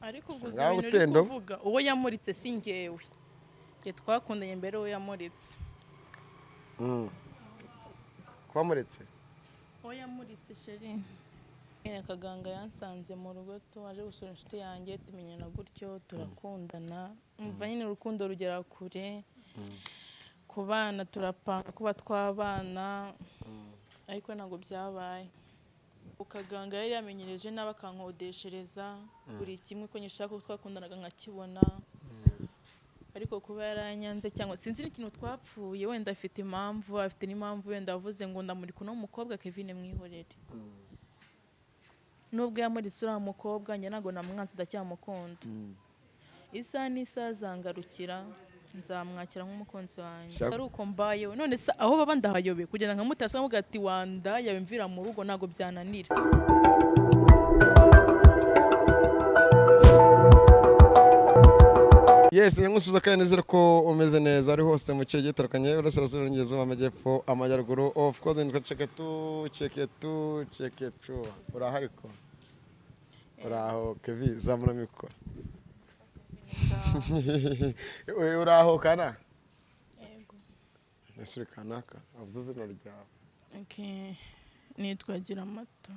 Ariko ubwo uzi Ngaho ibintu uri utendo. kuvuga, uwo yamuritse si njyewe. Njye twakundanye mbere uwo yamuritse. Kwamuretse? Uwo yamuritse, chéri. Nyine Kaganga yansanze mu rugo, tumaze gusura inshuti yanjye, tumenyana gutyo, turakundana. Umva nyine, urukundo rugera kure, ku bana turapanga kuba twabana, ariko ntabwo byabaye. Kaganga yari yamenyereje nabi, akankodeshereza buri kimwe ko nyishaka, ko twakundanaga nkakibona. Ariko kuba yaranyanze cyangwa sinzi n'ikintu twapfuye, wenda afite impamvu, afite n'impamvu. Wenda avuze ngo ndamurika uno mukobwa Kevin, mwihorere. Nubwo yamuritse uriya mukobwa, njye ntabwo namwanze, ndacyamukunda. Isaha n'isaha azangarukira, nzamwakira nk'umukunzi wanjye. Ari uko mbayeho. None se aho baba ndahayobe kugenda nkamutasa, nkamubwira ati: "Wanda yawe mvira mu rugo"? Ntabwo byananira. Yes, nkusuza kandi nizere ko umeze neza ari hose mu kigiye gitandukanye, Iburasirazuba, Iburengerazuba, Amajyepfo, Amajyaruguru. Of course nitwa Ceketu, Ceketu, Ceketu. Urahari ko uraho? Kevi, zamura mikoro. Uraho kana? Yego. Ese uri kanaka avuze izina ryawe? Okay. Nitwa Gira Amata.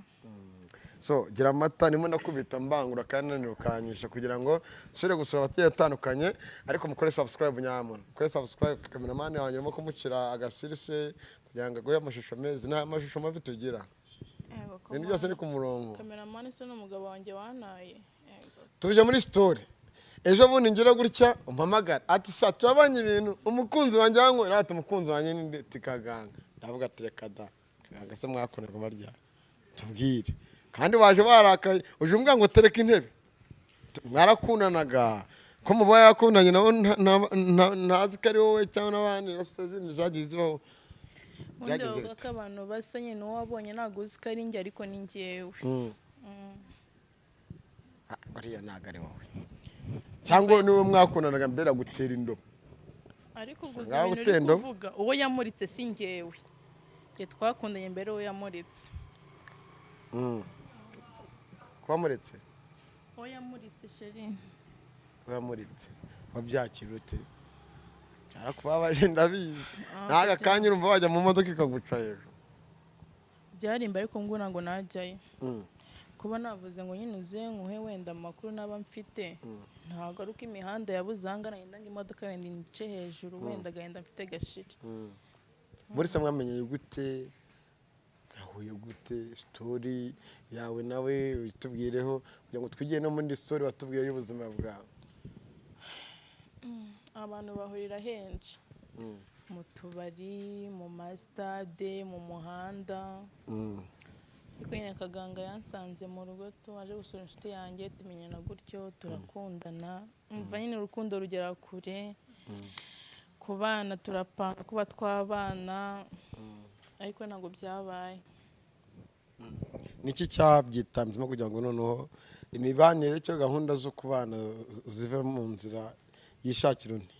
So Gira Amata, nimo ndakubita mbangura kandi nanirukanyisha kugira ngo nsubire gusura abagiye atandukanye, ariko mukore subscribe nyamuntu, mukore subscribe. Cameraman wanjye urimo kumushyira agasirise kugira ngo aguhe amashusho meza. Nta mashusho mabi tugira, ibintu byose ni ku murongo. Cameraman se n'umugabo wanjye wanaye? Yego. Tuje muri story. Ejo bundi ngira gutya umpamagara ati: "Sa turabanye ibintu, umukunzi wanjye yanywera." Ati: "Umukunzi wanjye ni Tikaganga." Ndavuga ati: "Reka da, Kaganga se mwakorerwa barya?" Tubwire. Kandi waje warakaye, uje umbwira ngo tereka intebe. Mwarakundanaga ko muba yakundanye nabo ntazi ko ari wowe cyangwa n'abandi na sita zindi zagiye zibaho? Ubundi Byagenze bavuga bite? ko abantu basa nyine, uwo wabonye ntabwo uzi ko ari njye, ariko ni njyewe. Ah, uriya ntabwo ari wowe, cyangwa niwe mwakundanaga mbere agutera indobo? Ariko ubwo uzi Ngaho ibintu uri utendo. kuvuga, uwo yamuritse si njyewe. Njye twakundanye mbere uwo yamuritse. Kwamuretse? Uwo yamuritse, chéri. Wamuritse wabyakira ute? Byarakubabaje, ndabizi. N'aka kanya urumva wajya mu modoka ikaguca hejuru. Byarimba, ariko ngo ntabwo najyayo. Kuba navuze ngo nyine uze nkuhe wenda amakuru naba mfite, ntabwo ari uko imihanda yabuze ahangana ngenda ngo imodoka wenda ince hejuru, wenda agahinda mfite gashira. Muri se mwamenyeye gute? Mwahuye gute? Story yawe nawe uyitubwireho kugira ngo twigire no muri story watubwiye y'ubuzima bwawe. Abantu bahurira henshi, mu tubari, mu masitade, mu muhanda. Ariko nyine Kaganga yansanze mu rugo, tumaze gusura inshuti yanjye, tumenyana gutyo, turakundana. Umva nyine, urukundo rugera kure, ku bana turapanga kuba twabana, ariko ntabwo byabaye. Niki cyabyitanzemo kugira ngo noneho imibanire cyo gahunda zo kubana zive mu nzira, yishakira undi?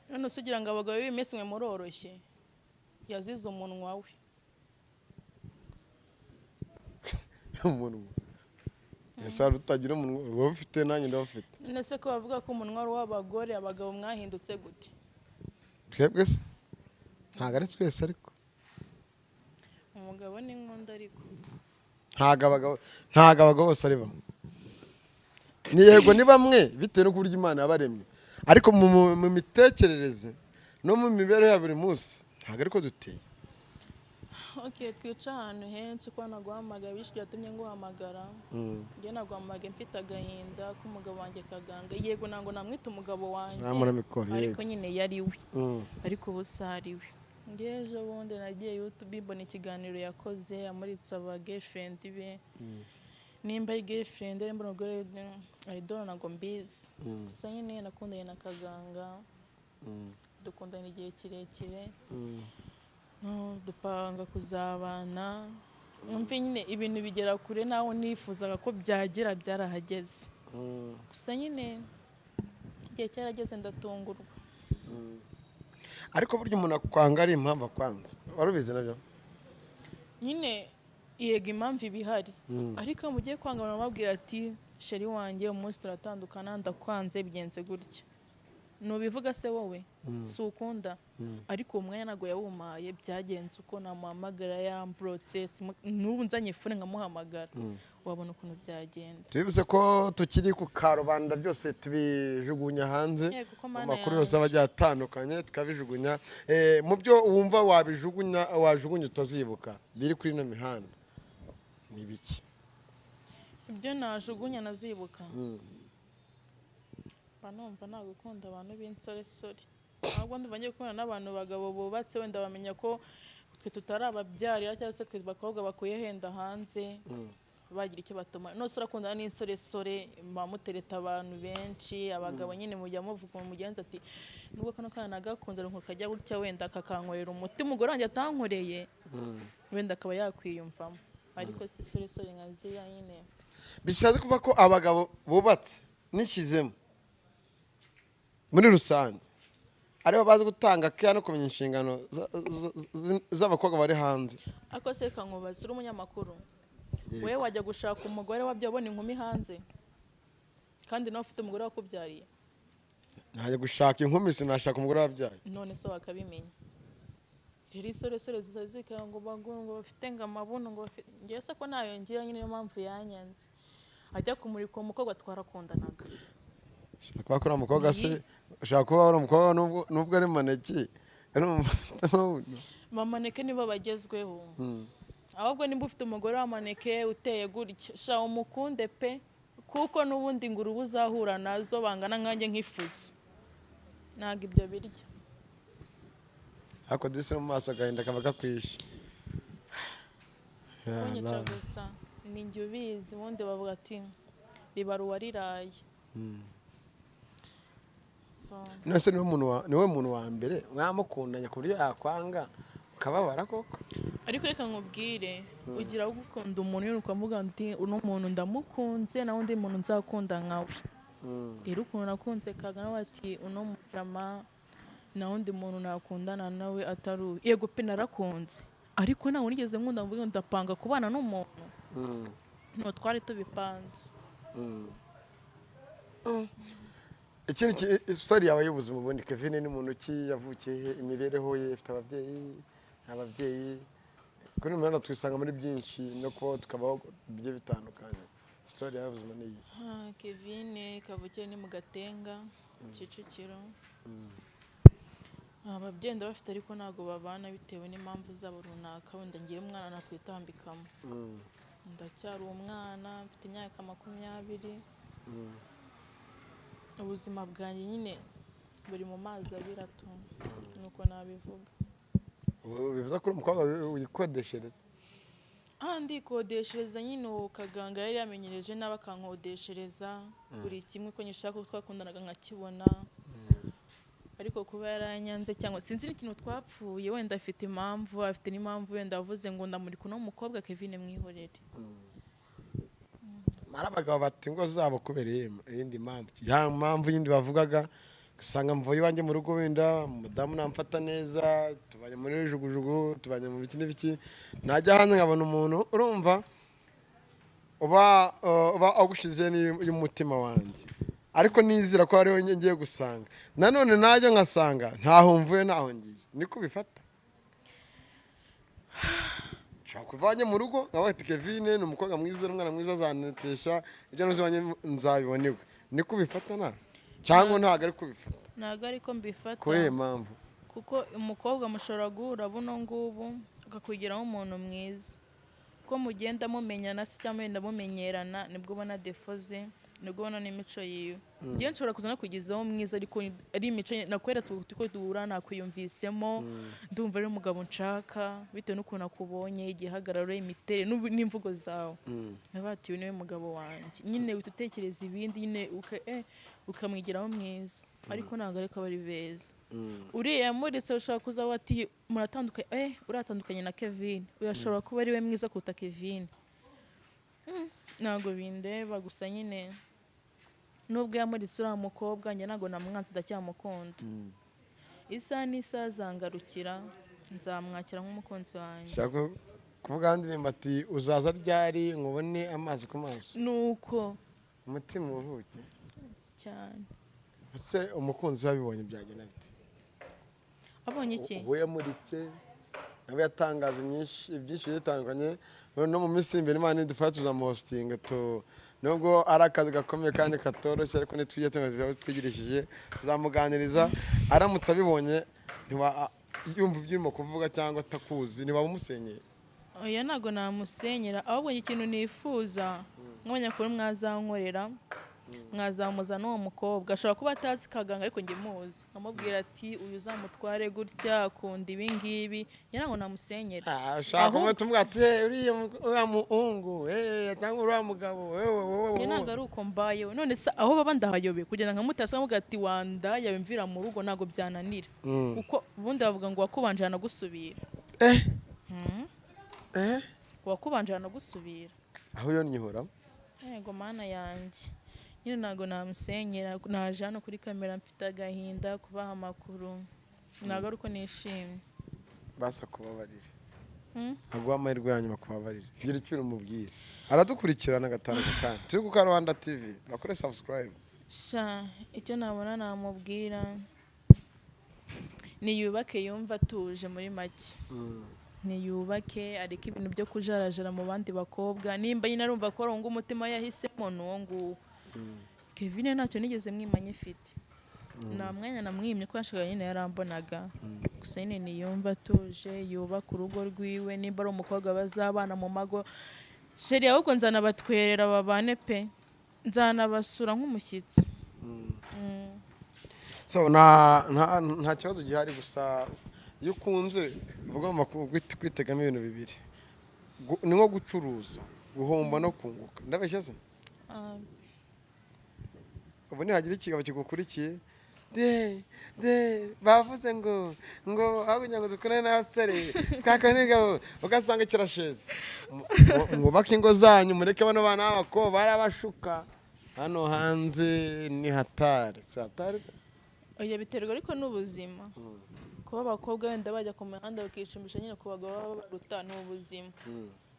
None se ugira ngo abagabo b'iyi minsi mwe muroroshye? Yazize umunwa we. Umunwa? Ese hari utagira umunwa? Wowe ufite, nanjye ndawufite. None se ko bavuga ko umunwa ari uw'abagore, abagabo mwahindutse gute? Twebwe se? Ntabwo ari twese ariko. Umugabo ni nkunda ariko. Ntabwo abagabo bose ari bamwe. Ni yego, ni bamwe bitewe n'uko uburyo Imana yabaremye, ariko mu mitekerereze no mu mibereho ya buri munsi ntabwo ariko duteye. Ok, twica ahantu henshi ko naguhamagara, byinshi byatumye nguhamagara. Njye naguhamagaye mfite agahinda k'umugabo wanjye Kaganga. Yego, ntabwo namwita umugabo wanjye, Zamura mikoro. ariko Yego. nyine yari we, ariko ubu si ari we. Njye ejo bundi nagiye YouTube, mbona ikiganiro yakoze amuritse aba girlfriend be, nimba ari girlfriend, nimba ari umugore, I don't know, ntabwo mbizi. Gusa nyine nakundanye na Kaganga, dukundana igihe kirekire, dupanga kuzabana. Numve nyine ibintu bigera kure, naho nifuzaga ko byagera byarahageze. Gusa nyine igihe cyarageze ndatungurwa. Ariko burya umuntu akwanga ari impamvu akwanze, wari ubizi nabyo? Nyine yego, impamvu iba ihari, ariko iyo mugiye kwanga, baramubwira ati Chéri wanjye, umunsi turatandukana, ndakwanze, bigenze gutya, nubivuga se wowe si ukunda? Ariko uwo mwanya ntabwo yawumaye. Byagenze uko namuhamagara yamburotse, n'ubu nzanye phone nkamuhamagara, wabona ukuntu byagenda. Tubivuze ko tukiri ku karubanda, byose tubijugunya hanze. Yego, ko Mana Amakuru yose aba yanjye. agiye atandukanye tukabijugunya. Mu byo wumva wabijugunya, wajugunya utazibuka biri kuri ino mihanda ni biki? Ibyo najugunya nazibuka, mba numva nagukunda abantu b'insoresore, ahubwo ndumva ngiye gukundana n'abantu bagabo bubatse, wenda bamenya ko twe tutari ababyarira cyangwa se twe bakobwa bakuye henda hanze bagira icyo batuma. Nose urakundana n'insoresore, muba mutereta abantu benshi, abagabo nyine mujya muvuga ukuntu mugenza ati: "Nubwo kano kana nagakunze, ariko kajya gutya, wenda kakankorera umuti umugore wanjye atankoreye," wenda akaba yakwiyumvamo, ariko si isoresore nka ziriya nyine. Bishatse kuvuga ko abagabo bubatse nishyizemo muri rusange aribo bazi gutanga keya no kumenya inshingano z'abakobwa bari hanze. Ariko se reka nkubaze, uri umunyamakuru, wowe wajya gushaka umugore wabyo ubona inkumi hanze kandi nawe ufite umugore wakubyariye? Najya gushaka inkumi, sinashaka umugore wabyaye. None se wakabimenya? Rero isoresore ziza zikaba ngo ngo bafite ngo amabuno, ngo bafite, ngewe se ko nayo ngira nyine, niyo mpamvu yanyanze ajya kumurika uwo mukobwa twarakundanaga. Ushobora kuba kuri umukobwa se, ushobora kuba uri umukobwa nubwo ari mannequin, urumva afite amabuno. Bamannequin nibo bagezweho. Ahubwo nimba ufite umugore wa mannequin uteye gutya, sha umukunde pe, kuko n'ubundi ngo urubu uzahura nazo bangana nkanjye nk'ifuso, ntabwo ibyo birya. Ariko disi no mu maso agahinda kaba kakwishe. Kunyica gusa ni njye ubizi. Ubundi bavuga ati ribara uwariraye. So, None se niwe muntu wa mbere mwamukundanye ku buryo yakwanga ukababara koko? Ariko reka nkubwire, ugira gukunda umuntu nyine ukavuga uti: "Uno muntu ndamukunze, nawe undi muntu nzakunda nkawe." Rero ukuntu nakunze Kagame, ati: "Uno mujama nta wundi muntu nakundana nawe atari uyu." Yego pe, narakunze, ariko ntabwo nigeze nkunda mvuge ngo ndapanga kubana n'umuntu. Ntabwo twari tubipanze. Ikindi story yawe y'ubuzima, ubundi Kevin ni muntu ki? Yavukiye he? Imibereho ye, ifite ababyeyi, nta babyeyi? Kuri uyu muhanda twisanga muri byinshi no kubaho tukabaho bigiye bitandukanye. Story yawe y'ubuzima ni iyi? Ah, Kevin kavukire ni mu Gatenga, Kicukiro. Ababyeyi ndabafite, ariko ntabwo babana bitewe n'impamvu zabo runaka, wenda ngiye umwana nakwitambikamo. Ndacyari umwana, mfite imyaka 20. Ubuzima bwanjye nyine buri mu mazi abira tu, nuko nabivuga. Ubu bivuze ko uri umukobwa wikodeshereza? Ah, ndikodeshereza nyine. Uwo kaganga yari yamenyereje nawe akankodeshereza buri kimwe ko nyishaka, ko twakundanaga nkakibona, ariko kuba yaranyanze cyangwa sinzi n'ikintu twapfuye, wenda afite impamvu, afite n'impamvu, wenda avuze ngo ndamurika uno mukobwa, Kevin mwihorere. Hari abagabo bata ingo zabo kubera iyindi mpamvu, ya mpamvu yindi bavugaga, usanga mvuye iwanjye mu rugo, wenda umudamu namfata neza, tubanye muri jugujugu, tubanye mu biki n'ibiki, najya hanze nkabona umuntu, urumva, uba agushize y'umutima wanjye, ariko nizera ko hariho ngiye gusanga nanone, najya nkasanga ntaho mvuye, ntaho ngiye. Niko ubifata? Nshobora kuva iwanjye mu rugo nkavuga ati: "Kevin ni umukobwa mwiza, ni umwana mwiza, azanetesha ibyo nuzi iwanjye nzabibona iwe." Niko ubifata na cyangwa ntabwo ari kubifata? Ntabwo ariko mbifata. Kubera impamvu? Kuko umukobwa mushobora guhura buno ngubu akakwigiraho umuntu mwiza, uko mugenda mumenyana se cyangwa wenda mumenyerana, nibwo ubona défauts ze, nibwo ubona n'imico yiwe. Njyewe nshobora kuza no kugezaho mwiza, ariko ari imico nakweretse uko duhura, nakwiyumvisemo, ndumva ari umugabo nshaka bitewe n'ukuntu akubonye, igihagararo, imiterere n'imvugo zawe. Nawe ati: "Uyu niwe mugabo wanjye." Nyine uhita utekereza ibindi nyine ukamwigiraho mwiza, ariko ntabwo ariko aba ari beza. Uriya yamuritse ushobora kuza ati: "Muratandukanye, uratandukanye na Kevin." Uyu ashobora kuba ari we mwiza kuruta Kevin. Ntabwo bindeba. Gusa nyine nubwo yamuritse uriya mukobwa, njye ntabwo namwanze, ndacyamukunda. Isaha n'isaha azangarukira, nzamwakira nk'umukunzi wanjye. Ushaka kuvuga ndirimbo ati: "Uzaza ryari nkubone amaso ku maso?" Nuko. Umutima uruhuke. Cyane. Ese umukunzi we abibonye byagenda bite? Abonye iki? Ubu yamuritse, nawe yatangaje byinshi bitandukanye. No mu minsi imbere Imana nidufasha tuzamuhostinga tu, nubwo ari akazi gakomeye kandi katoroshye, ariko nitujya tumaze twigirishije tuzamuganiriza. Aramutse abibonye, ntiwa yumva ibyo urimo kuvuga cyangwa atakuzi, ntiwaba umusenyeye? Oya, ntabwo namusenyera. Ahubwo ikintu nifuza nk'abanyakuru, mwazankorera, mwazamuza n'uwo mukobwa. Ashobora kuba atazi Kaganga, ariko njye muzi, nkamubwira ati: "Uyu uzamutware gutya, akunda ibi ngibi." Njye ntabwo namusenyera. Ushaka Ahubwo- kumwe tumubwira ati: "Hey, uriya uriya muhungu, hey, cyangwa uriya mugabo, wewe wowe Njye ntabwo wowe." ari uko mbayeho. None se aho baba ndahayobe kugenda nkamutasa, nkamubwira ati: "Wanda yawe mvira mu rugo," ntabwo byananira, kuko ubundi bavuga ngo wakubanje yanagusubira. Eh eh. Wakubanje yanagusubira. Aho yo nyihora. Yego Mana yanjye, nyine ntabwo namusenyera. Naje hano kuri kamera mfite agahinda kubaha amakuru, ntabwo ari uko nishimye. Basa kubabarire. Hmm? Aguha amahirwe ya nyuma kubabarire, gira icyo umubwira. Aradukurikirana gatanu ku kandi, turi ku Karubanda TV, bakore subscribe. Sha, icyo nabona namubwira, niyubake yumva atuje. Muri make, niyubake, areke ibintu byo kujarajara mu bandi bakobwa. Nimba nyine arumva ko aronga umutima yahisemo ni uwo nguwo Kevin, ntacyo nigeze mwimanye ifite, nta mwanya namwimye ko yashakaga, nyine yarambonaga gusa. Nyine niyumva atuje, yubaka urugo rwiwe. Nimba ari umukobwa bazabana mu mago, chéri, ahubwo nzanabatwerera babane pe, nzanabasura nk'umushyitsi. So nta kibazo gihari. Gusa iyo ukunze uba ugomba kwitegamo ibintu bibiri. Ni nko gucuruza, guhomba no kunguka. Ndabeshya se? Ah. Ubu nihagira ikigabo kigukurikiye, de de bavuze ngo aho kugira ngo dukorane n'abasore twakora n'ibigabo, ugasanga kirasheze. Mwubake ingo zanyu, mureke bano bana b'abakobwa barabashuka hano hanze. Ni hatari, si hatari se? Oya, biterwa ariko n'ubuzima. Kuba abakobwa wenda bajya ku mihanda bakicumbisha nyine ku bagabo baba baruta, ni ubuzima.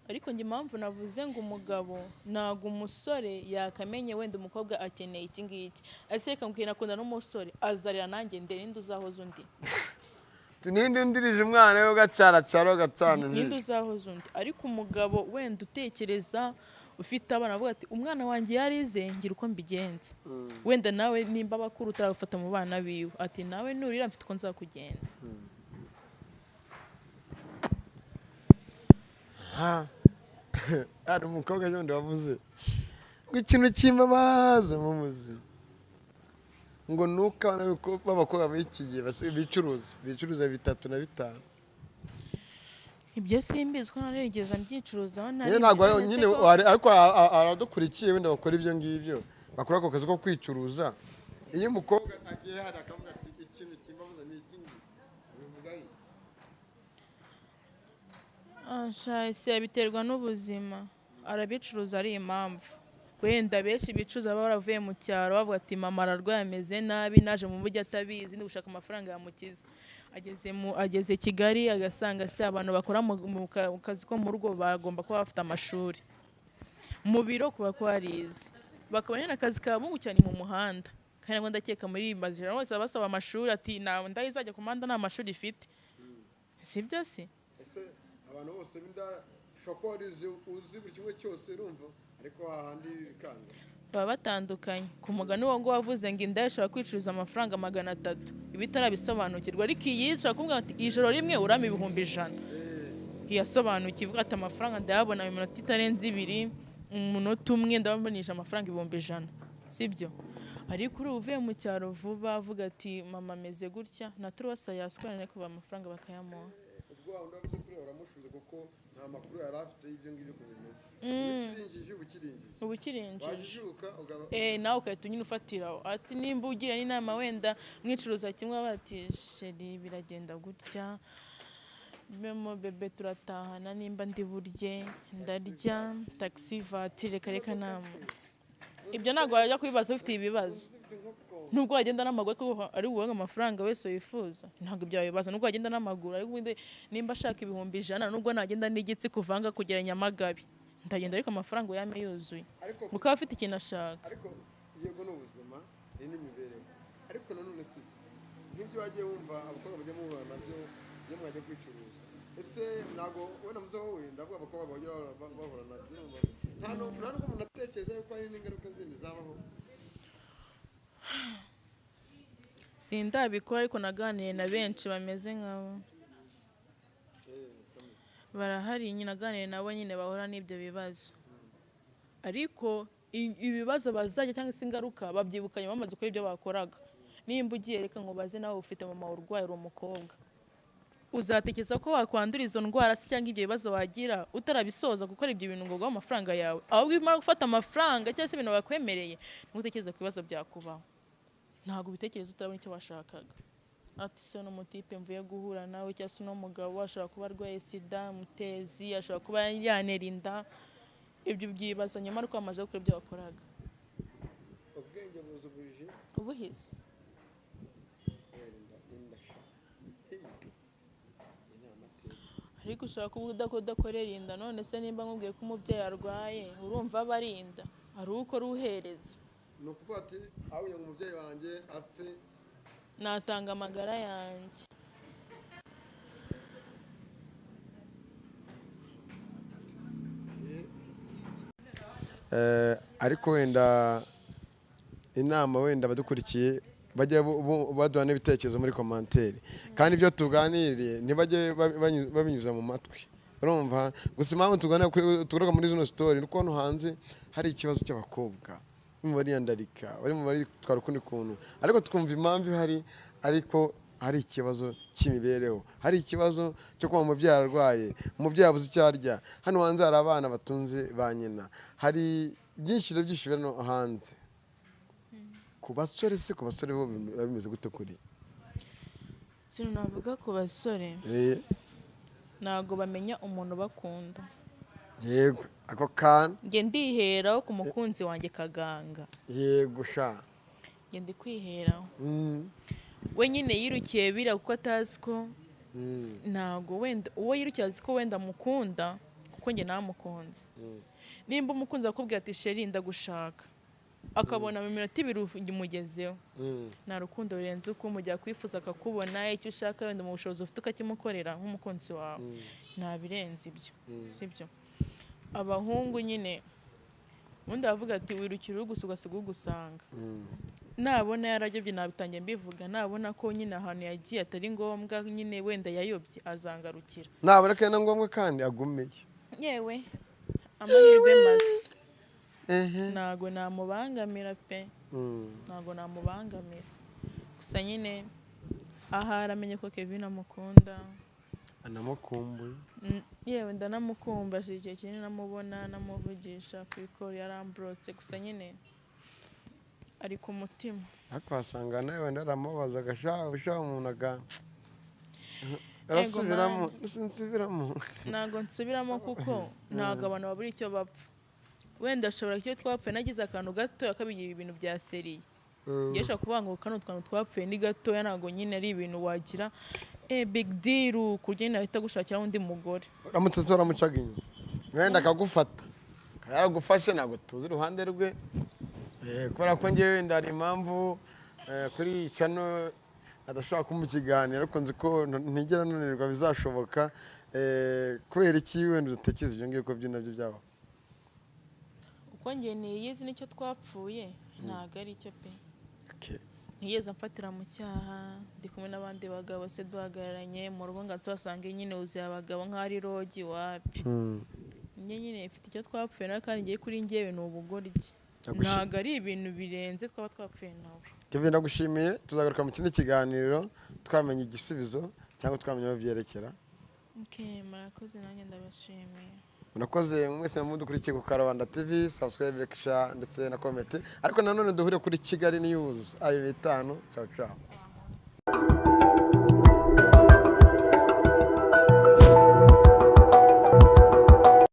Ariko njye impamvu navuze ngo umugabo, ntabwo umusore yakamenye wenda umukobwa akeneye iki ngiki, ese reka mbwira, nakunda n'umusore azarira nanjye ndere, ninde uzahoza undi? Ninde undirije umwana we ugacaracara ugacana? Ninde uzahoza undi? Ariko umugabo wenda utekereza, ufite abana, avuga ati: "Umwana wanjye yarize, ngira uko mbigenza." Wenda nawe nimba abakuru utaragufata mu bana biwe, ati: "Nawe nurira mfite uko nzakugenza." Ha. Hari umukobwa wundi wavuze ngo ikintu kimbabaza mu buzima ngo nuko abana b'abakobwa muri iki gihe bicuruza bitatu na bitanu. Ibyo simbizi ko narigeze mbyicuruzaho na Nyine rimwe. ntabwo None se nyine ariko aradukurikiye wenda bakora ibyo ngibyo, bakora ako kazi ko kwicuruza. Iyo umukobwa agiye hari akavuga ati: "Ikintu kimbabaza ni iki ngiki," bivuga iki? Ah, sha, ese biterwa n'ubuzima. Arabicuruza ari impamvu wenda benshi bicuza baba baravuye mu cyaro, bavuga ati: "Mama ararwaye, ameze nabi, naje mu mujyi atabizi, ndi gushaka amafaranga yamukiza." Ageze Kigali agasanga se abantu bakora mu kazi ko mu rugo bagomba kuba bafite amashuri, mu biro kuba kwarize, bakabona nyine akazi ka bungu cyane mu muhanda. Kandi ngo ndakeka muri iyi mazina bose baba basaba amashuri, ati: "Nta ndayizajya ku muhanda nta mashuri ifite." Sibyo se? Ese abantu bose b'inda ushobora kuba warize, uzi buri kimwe cyose, urumva, ariko hahandi bikanga. Baba batandukanye. Ku mugani uwo nguwo wavuze ngo inda ishobora kwicuruza amafaranga 300, iba itarabisobanukirwa. Ariko iyi ishobora kuvuga ati: "Ijoro rimwe urama 100,000." Iyasobanukiwe ivuga ati: "Amafaranga ndayabona mu minota itarenze 2, umunota umwe ndababonesha amafaranga 100,000." Sibyo? Ariko uri uvuye mu cyaro vuba, avuga ati: "Mama ameze gutya," na turuwasa yaswara, ariko amafaranga bakayamuha. Ubwo wa wundi wavuze kuri uramushuze, kuko nta makuru yari afite y'ibyo ngibyo ukuntu bimeze. Ukiringije uba ukiringije. Uba ukirinjije. Wajijuka ugaba. Nawe ugahita nyine ufatiraho, ati nimba ugira n'inama wenda mwicuruza kimwe, bati: "Chéri, biragenda gutya, bemo bébé, turatahana, nimba ndi burye ndarya taxi voiture." Reka reka, nama ibyo ntabwo wajya kubibaza ufite ibibazo. Ufite inkoko. Nubwo wagenda n'amaguru, ariko ari bubange amafaranga wese wifuza, ntabwo ibyo wabibaza. Nubwo wagenda n'amaguru, ariko ubundi nimba ashaka 100,000, nubwo nagenda n'igitsi kuvanga kugera Nyamagabe. Ndagenda, ariko amafaranga uyame yuzuye, Ariko kuko aba afite ikintu ashaka. Ariko yego, ni ubuzima, ni n'imibereho, ariko nanone si nk'ibyo wagiye wumva abakobwa bajya muhura nabyo iyo mwajya kwicuruza? Ese ntabwo wenda muze, wowe ndavuga abakobwa bajya bahura nabyo, urumva nta nubwo umuntu atekereza yuko hari n'ingaruka zindi zabaho? Sindabikora, ariko naganiriye na benshi bameze nkabo, barahari nyine. Naganiriye nabo nyine bahura n'ibyo bibazo, ariko ibibazo bazajya cyangwa se ingaruka babyibuka nyuma bamaze gukora ibyo bakoraga. Nimba ugiye, reka ngo baze, nawe ufite mama urwaye, uri umukobwa, uzatekereza ko wakwandura izo ndwara se cyangwa ibyo bibazo wagira utarabisoza gukora ibyo bintu ngo uguhe amafaranga yawe? Ahubwo iyo umara gufata amafaranga cyangwa se ibintu bakwemereye, ntutekereze ku bibazo byakubaho. Ntabwo ubitekereza utarabona icyo washakaga. Ati se uno mutipe mvuye guhura nawe cyangwa se uno mugabo ashobora kuba arwaye sida mutezi, ashobora kuba yanera inda. Ibyo ubyibaza nyuma ariko wamaze gukora ibyo wakoraga. Ubwenge buza ubujiji. Ubuhizi. Kubera inda, inda sha. Hey. Iyi ni amateka. Ariko ushobora kuba udakorera inda. None se nimba nkubwiye ko umubyeyi arwaye, urumva aba ari inda hari uwo ukora uhereza? Ni ukuvuga ati aho kugira ngo umubyeyi wanjye apfe, natanga amagara yanjye. Ariko wenda inama, wenda abadukurikiye bajye baduha n'ibitekerezo muri commentaire, kandi ibyo tuganiriye ntibajye babinyuza mu matwi, urumva? Gusa impamvu tuganira tugaruka muri zino story ni uko hano hanze hari ikibazo cy'abakobwa barimo bariyandarika, barimo baritwara ukundi kuntu, ariko twumva impamvu ihari, ariko hari ikibazo cy'imibereho, hari ikibazo cyo kuba umubyeyi arwaye, umubyeyi abuze icyo arya. Hano hanze hari abana batunze ba nyina, hari byinshi rero byinshi biri hano hanze. Ku basore se, ku basore bo biba bimeze gute kuri Ikintu navuga ku basore, ntabwo bamenya umuntu bakunda. Yego, ako kantu. Njye ndiheraho ku mukunzi wanjye Kaganga. Yego sha. Njye ndi kwiheraho. We nyine yirukiye biriya kuko atazi ko ntabwo wenda uwo yirukiye azi ko wenda amukunda, kuko njye namukunze. Nimba umukunzi akubwira ati: "Chéri, ndagushaka," akabona mu minota 2 umugezeho, nta rukundo rurenze uko umujya akwifuza akakubona, icyo ushaka wenda mu bushobozi ufite ukakimukorera nk'umukunzi wawe. Nta birenze ibyo, sibyo? Abahungu nyine ubundi aravuga ati: "Wirukira ugusa ugasiga ugusanga." Nabona yarayobye, nabitangiye mbivuga, nabona ko nyine ahantu yagiye atari ngombwa, nyine wenda yayobye, azangarukira. Nabona ko ari na ngombwa kandi agumeye. Yewe, amahirwe masa. Ntago namubangamira pe. Ntago namubangamira, gusa nyine ahari amenye ko Kevin amukunda. Anamukumbuye. Yewe, ndanamukumbaje, igihe kinini namubona namuvugisha ku ikoro yaramburotse, gusa nyine ari ku mutima. Ariko wasanga nawe wenda aramubaza agasha usha umuntu aga arasubiramo, sinsubiramo. Ntabwo nsubiramo kuko ntabwo abantu babura icyo bapfa. Wenda ashobora icyo twapfuye nagize akantu gato akabigira ibintu bya sérieux. Njye ushobora kuvuga ngo kano twantu twapfuye ni gatoya, ntabwo nyine ari ibintu wagira big deal ku buryo nyine ahita agushakira undi mugore. Uramutse se uramucaga inyuma wenda akagufata, akaba yaragufashe, ntabwo tuzi iruhande rwe. Kubera ko njyewe wenda hari impamvu kuri iyi channel adashobora kumpa ikiganiro, ariko nzi ko ntigera nanirwa, bizashoboka. Kubera iki wenda udatekereza ibyo ngibyo ko byo nabyo byabaho? Uko njye niyizi nicyo twapfuye ntabwo ari cyo pe. Ntiyigeze amfatira mu cyaha ndi kumwe n'abandi bagabo se duhagararanye mu rugo ngo nsobasange nyine wuzuye abagabo nk'aho ari rogi, wapi. Njye nyine mfite icyo twapfuye nawe, kandi ngiye kuri njyewe ni ubugoryi. Ntabwo ari ibintu birenze twaba twapfuye nawe. Kevin, ndagushimiye. Tuzagaruka mu kindi kiganiro twamenye igisubizo cyangwa twamenye aho byerekera. Okay, murakoze, nanjye ndabashimiye. Murakoze mwese mudukurikiye ku Karubanda TV. Subscribe, like, share ndetse na comment. Ariko nanone duhure kuri Kigali News 25. Ciao ciao.